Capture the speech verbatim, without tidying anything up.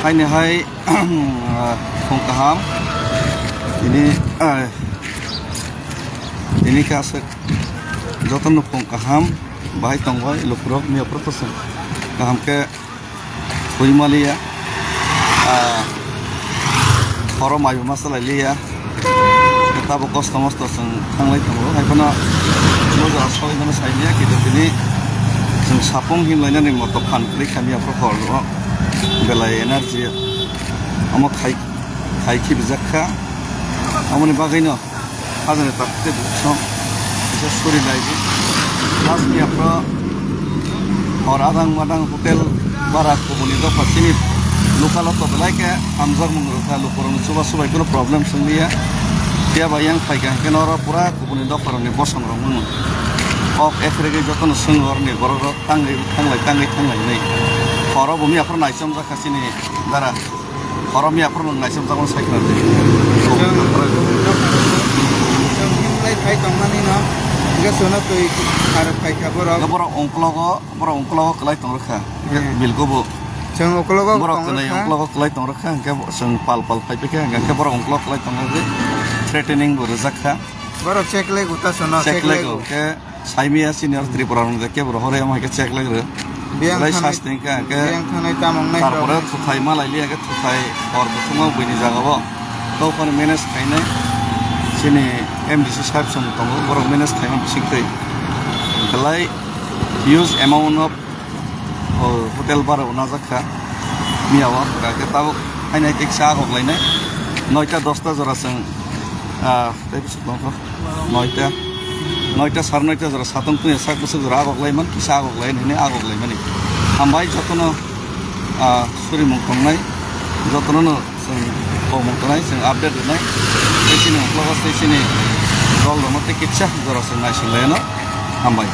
Aini hai, phung kaham. Ini, ah, ini khe aswk jotono phung kaham. Bahai tongbai lukurok miyaprok to chwng kaham khe twi maliya. Ah, horo maibo ma chalai liya. Tabuk kosto mosto chwng thanglai tongo. Hai phano bo jora soi mano sai liya, kintu tini chwng sapung himlainani moto phan kwrwi kha miyaprok horo. Belai energy omo khai, khai khibijak kha. Omoni bagwino hajani tak tei buksong kisa suri nai di. Last ni aphro hor adang madang hotel bara kubuni dopha chini local o to belai khe hamjak mung rwkha, lukurokni chuba chubai kuno problem swng liya. Phiya ba yang phaikha hwnkhe noro pura kubuni dopharokni bosongrok mano. Kok ekregwi jotono swng horni borokrok tangwi thanglai tangwi thanglai hinwi. Horo bo miyaphro naichomjak kha chini dara. Horo miyaphro nwng naichomjak mano sai khna di. Chwng, chwng himlai phai tongmani no, hwnkhe chwngno twi kharok phaikha borok. Hwnkhe borok ungklogo, borok ungklogo kwlai tong rwkha. Hmm. Bilgo bo. Chwng uklogo borok tong kwnwi rwkha. Ungklogo kwlai tong rwkha, hwnkhe bo chwng pal pal phai phikha, hwnkhe borok ungklogo kwlai tong rwdi, threatening bo rwjak kha. Borok check lego ta sono, check lego. Check lego, hwnkhe Saimaya senior Tripura rok je kebo rohor ya, hai khe check lai rw. Biyang lai thanai, sasti wngkha, hwnkhe biyang thanai tamo wngnai tarpore rok. Thuthai ma lai liya, hwnkhe thuthai hor buthuma buini jaga o. Tokoni manage khainai chini M D C sahib song tongo, borok manage khaima bising twi. Belai huge amount of, oh, hotel bara bo najak kha. Miya o hwnkha khe tabuk haino hai kisa agok lainai. Noita dosta jora chwng, ah, tei bwswk tongkha. Noita, noita, sare noita jora satung tungya sak bwswk jora agok laiman, kisa agok lai hinwi agok laimani. Hambai jotono, ah, surimung tongnai, jotono no chwng komung tongnai, chwng update rwnai. Tei chini uklogo tei chini dol rokno tei kisa jora chwng naising lai anw. Hambai.